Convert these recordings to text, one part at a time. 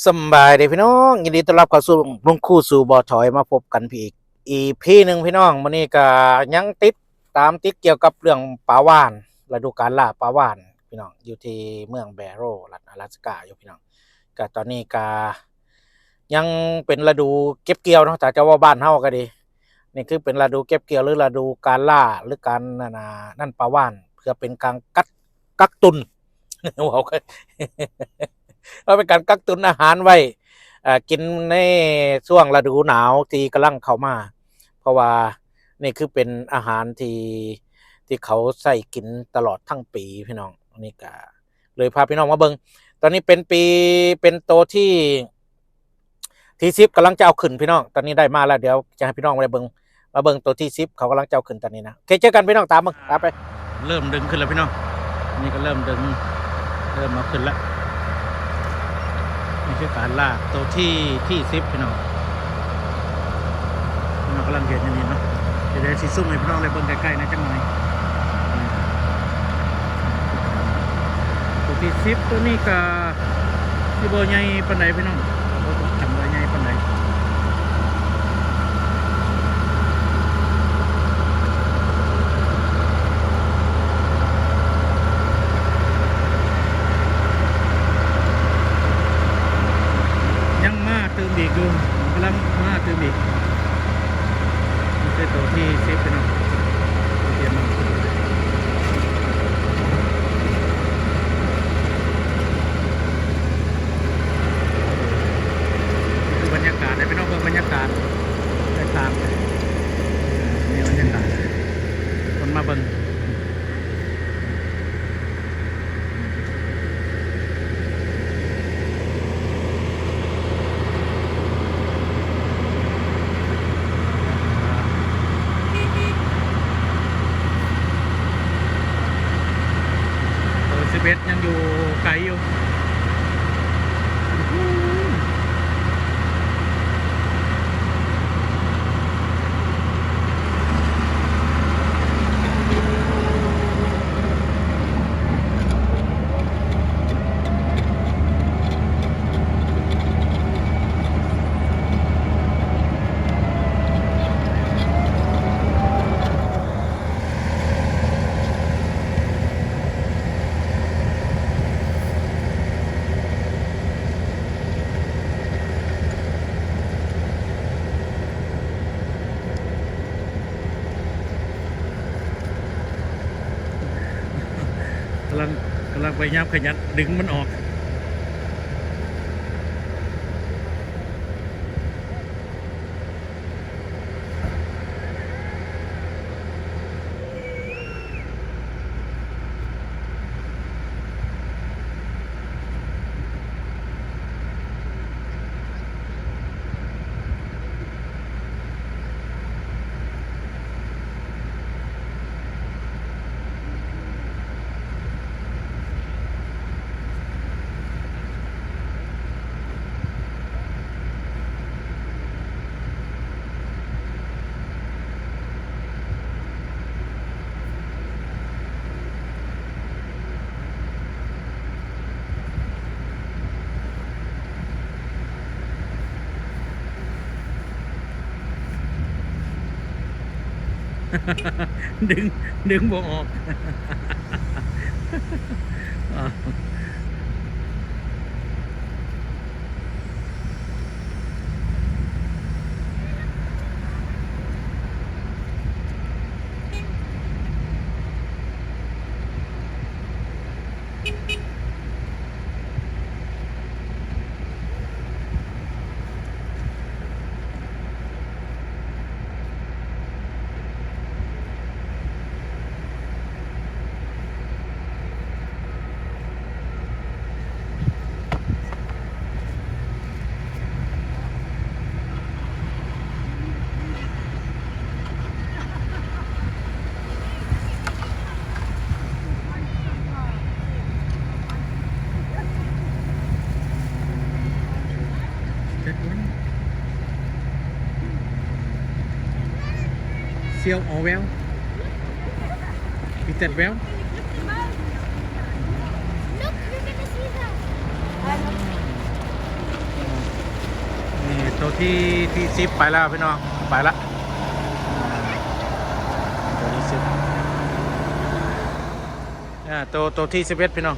ສຳບາຍດີພີ່ນ້ອງ, ຍິນດີຕ້ອນຮັບເຂົ້າສູ່ລຸງຄູສູ່ບໍ່ຖອຍ ມາພົບກັນພີ້ອີກ ອີພີໜຶ່ງພີ່ນ້ອງ. ມື້ນີ້ກະຍັງຕິດຕາມ ຕິດກ່ຽວກັບເລື່ອງປາຫວ່ານ, ລະດູການລ່າປາຫວ່ານພີ່ນ້ອງ, ຢູ່ທີ່ເມືອງແບໂຣ ລັດອາລາສກາຢູ່ພີ່ນ້ອງ. ກະຕອນນີ້ກະຍັງເປັນລະດູເກັບກ່ຽວເນາະ, ຖ້າຈະເວົ້າບ້ານເຮົາກະດີ, ນີ້ຄືເປັນລະດູເກັບກ່ຽວ ຫຼື ລະດູການລ່າ ຫຼື ການ ນັ້ນນະ ນັ້ນປາຫວ່ານ ເພື່ອເປັນການກັກ ກັກຕຸນ ເວົ້າ ເປັນການກັກຕຸນອາຫານໄວ້ ເອີ ກິນໃນຊ່ວງລະດູໜາວທີ່ກຳລັງເຂົ້າມາ, ເພາະວ່ານີ້ຄືເປັນອາຫານທີ່ ທີ່ເຂົາໃຊ້ກິນຕະຫຼອດທັງປີພີ່ນ້ອງ. ນີ້ກະເລີຍພາພີ່ນ້ອງມາເບິ່ງ, ຕອນນີ້ເປັນປີ ເປັນໂຕທີ່ ທີ່ສິບກຳລັງຈະເອົາຂຶ້ນພີ່ນ້ອງ. ຕອນນີ້ໄດ້ມາແລ້ວ, ດຽວຈະໃຫ້ພີ່ນ້ອງໄດ້ເບິ່ງ, ມາເບິ່ງໂຕທີ່ສິບ ເຂົາກຳລັງຈະເອົາຂຶ້ນຕອນນີ້ນະ. ໂອເຄ ເຈີກັນພີ່ນ້ອງ, ຕາມເບິ່ງ ຕາມໄປ. ເລີ່ມດຶງຂຶ້ນແລ້ວພີ່ນ້ອງ, ນີ້ກະເລີ່ມດຶງ ເລີ່ມເອົາຂຶ້ນແລ້ວ. ນີ້ຄືການລ່າໂຕທີ່ ທີ່ສິບພີ່ນ້ອງ. ພີ່ນ້ອງກຳລັງເຫັນຢູ່ນີ້ເນາະ, ດຽວຊິຊູມໃຫ້ພີ່ນ້ອງໄດ້ເບິ່ງໃກ້ໆ ແດ່ຈັກໜ່ອຍ. ໂຕທີ່ສິບ ໂຕນີ້ກະ ຊິບໍ່ໃຫຍ່ປານໃດພີ່ນ້ອງ, ບໍ່ ບໍ່ ບໍ່ ບໍ່ໃຫຍ່ປານໃດ. ຍັງມາຕື່ມອີກຢູ່, ກຳລັງມາຕື່ມອີກ. ນີ້ຄືໂຕທີ່ສິບພີ່ນ້ອງ, ໂຕທີ່ມາ ຄືບັນຍາກາດໃຫ້ພີ່ນ້ອງເບິ່ງ, ບັນຍາກາດແຕກຕ່າງ, ນີ້ບັນຍາກາດ ຄົນມາເບິ່ງ. ເບີສິບເອັດຍັງຢູ່ໄກຢູ່. ກຳລັງ ກຳລັງພະຍາຍາມຂະຫຍັນດຶງມັນອອກ. ດຶງ ດຶງບໍ່ອອກ. That one. See how all well? Is that well? Look, we're gonna see them. ໂຕທີ ທີສິບໄປແລ້ວພີ່ນ້ອງ ໄປລະ ໂຕທີສິບ ອ່າ ໂຕ ໂຕທີສິບເອັດພີ່ນ້ອງ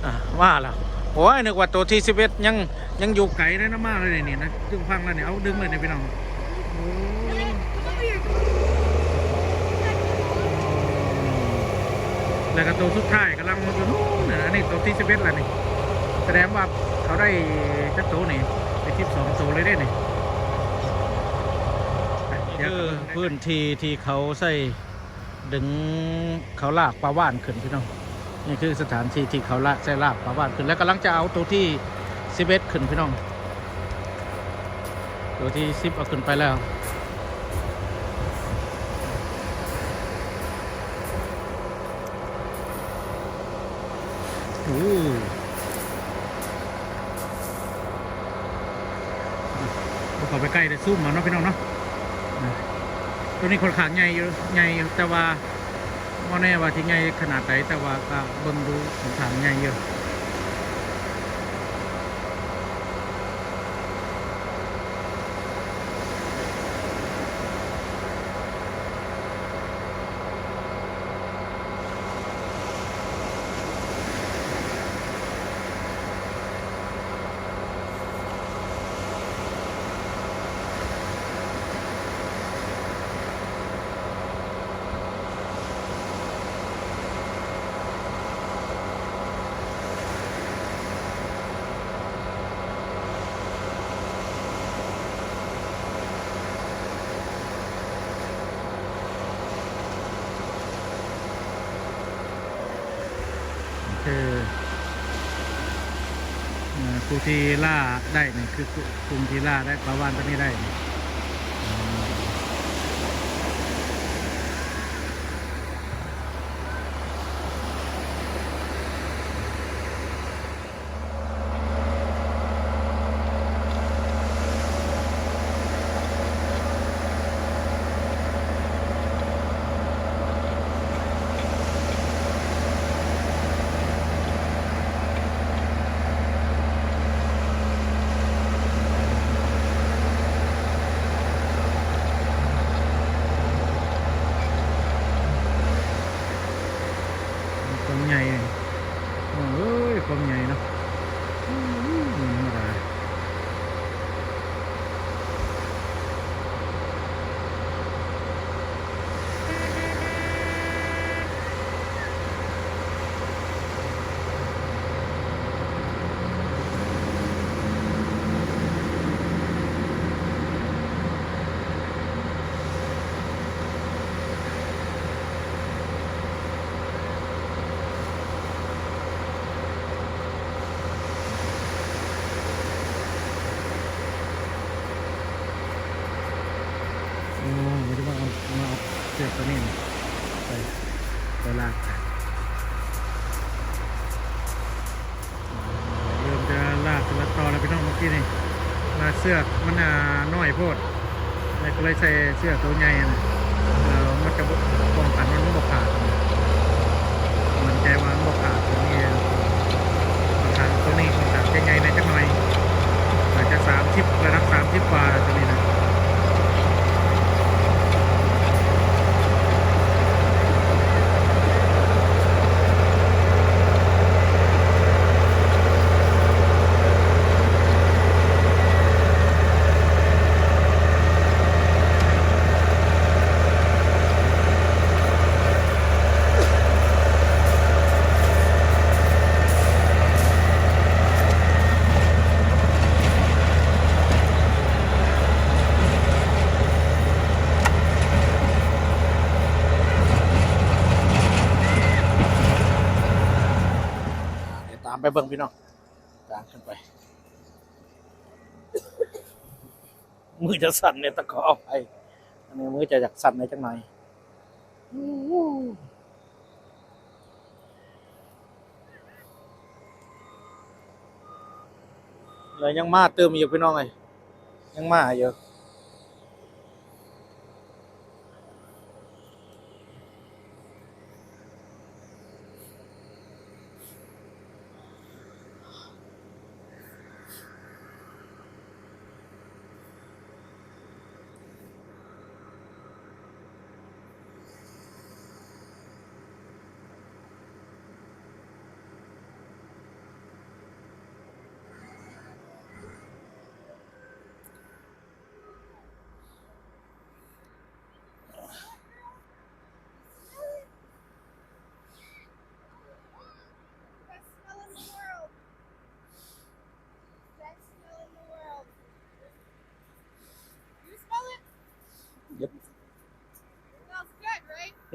ອ່າ ມາແລ້ວ. ໂອ້ຍ ນຶກວ່າໂຕທີສິບເອັດຍັງ ຍັງຢູ່ໄກເດ້ນະ ມາແລ້ວນີ້ນະ ຈຶ່ງຟັງແລ້ວນີ້ ເອົາດຶງເລີຍນີ້ພີ່ນ້ອງ. ໂອ້ ແລ້ວກໍໂຕສຸດທ້າຍກຳລັງຢູ່ນູ້ນນະ ອັນນີ້ໂຕທີສິບເອັດແລ້ວນີ້ ສະແດງວ່າເຂົາໄດ້ຈັກໂຕນີ້ ໄດ້ສິບສອງໂຕເລີຍເດ້ນີ້. ນີ້ຄືພື້ນທີ່ທີ່ເຂົາໃຊ້ດຶງ ເຂົາລາກປາຫວ່ານຂຶ້ນພີ່ນ້ອງ. ນີ້ຄືສະຖານທີ່ທີ່ເຂົາລາກ ໃຊ້ລາກປາຫວ່ານຂຶ້ນ ແລ້ວກຳລັງຈະເອົາໂຕທີສິບເອັດຂຶ້ນພີ່ນ້ອງ. ໂຕທີສິບເອົາຂຶ້ນໄປແລ້ວ. ໂອ້ ບໍ່ເຂົ້າໄປໃກ້ ແຕ່ຊູມເອົາເນາະພີ່ນ້ອງເນາະ. ໂຕນີ້ຂ້ອນຂ້າງໃຫຍ່ຢູ່ ໃຫຍ່ຢູ່ ແຕ່ວ່າບໍ່ແນ່ວ່າຊິໃຫຍ່ຂະໜາດໃດ ແຕ່ວ່າກໍເບິ່ງດູຂ້ອນຂ້າງໃຫຍ່ຢູ່. ຄື ເອີ ຜູ້ທີ່ລ່າໄດ້ນີ້ ຄືກຸ່ມທີ່ລ່າໄດ້ປາຫວ່ານຕົວນີ້ໄດ້ນີ້. ຄວາມໃຫຍ່ ໂອ້ຍ ຄວາມໃຫຍ່ເນາະ ບໍ່ທຳມະດາ. ໂອ້ ບໍ່ໄດ້ມາເອົາ ມາເອົາເຊືອກຕົວນີ້ໄປ ໄປລາກ. ເລີ່ມຈະລາກເປັນລາກຕໍ່ແລ້ວພີ່ນ້ອງ ເມື່ອກີ້ນີ້ ລາກເຊືອກມັນ ອ່າ ນ້ອຍໂພດ ແລ້ວກໍເລີຍໃສ່ເຊືອກໂຕໃຫຍ່ຫັ້ນນະ ເອີ ມັນຈະປ້ອງກັນມັນບໍ່ຂາດ ໝັ້ນໃຈວ່າມັນບໍ່ຂາດ. ຕົວນີ້ຂ້ອນຂ້າງ ຕົວນີ້ຂ້ອນຂ້າງຈະໃຫຍ່ແດ່ຈັກໜ່ອຍ ອາດຈະສາມສິບ ລະດັບສາມສິບກວ່າ ຕົວນີ້ນະ. ດຽວຕາມໄປເບິ່ງພີ່ນ້ອງ ກາງຂຶ້ນໄປ ມືຈະສັ່ນແດ່ ຕ້ອງຂໍອະໄພ ອັນນີ້ມືຈະຢາກສັ່ນແດ່ຈັກໜ່ອຍ. ແລ້ວຍັງມາຕື່ມອີກພີ່ນ້ອງເອີຍ ຍັງມາຢູ່. ໂ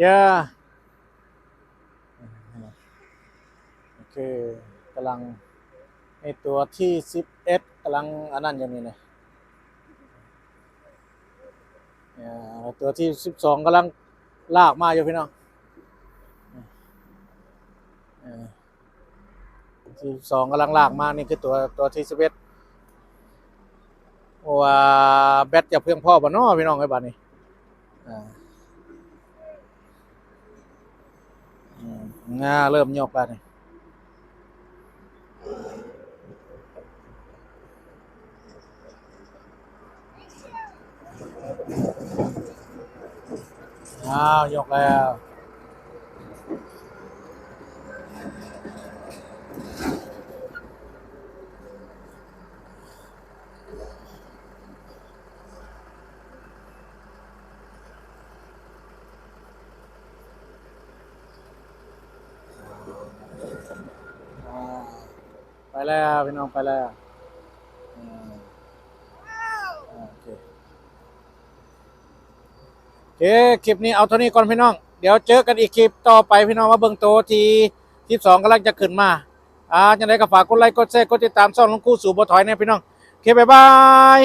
Yeah. ໂອເຄ ກຳລັງ ໃນຕົວທີສິບເອັດກຳລັງອັນນັ້ນຢູ່ນີ້ນະ. ເອີ ຕົວທີສິບສອງກຳລັງລາກມາຢູ່ພີ່ນ້ອງ. ເອີ ທີສິບສອງກຳລັງລາກມາ ນີ້ຄືຕົວ ຕົວທີສິບເອັດ. ວ່າແບັດຈະພຽງພໍບໍ່ນໍພີ່ນ້ອງເອີຍ ບາດນີ້. ອ່າ ອືມ ອ່າ ເລີ່ມຍົກແລ້ວນີ້. ອ້າວ ຍົກແລ້ວ. ອ່າ ໄປແລ້ວພີ່ນ້ອງ ໄປແລ້ວ. ອ່າ ໂອເຄ ໂອເຄ ຄລິບນີ້ເອົາເທົ່ານີ້ກ່ອນພີ່ນ້ອງ. ດຽວເຈີກັນອີກຄລິບຕໍ່ໄປພີ່ນ້ອງ ມາເບິ່ງໂຕທີສິບສອງກຳລັງຈະຂຶ້ນມາ. ອ່າ ຈັ່ງໃດກໍຝາກກົດໄລ ກົດແຊ ກົດຕິດຕາມຊ່ອງລຸງຄູ້ສູ້ບໍ່ຖອຍແດ່ພີ່ນ້ອງ. ໂອເຄ ບາຍບາຍ.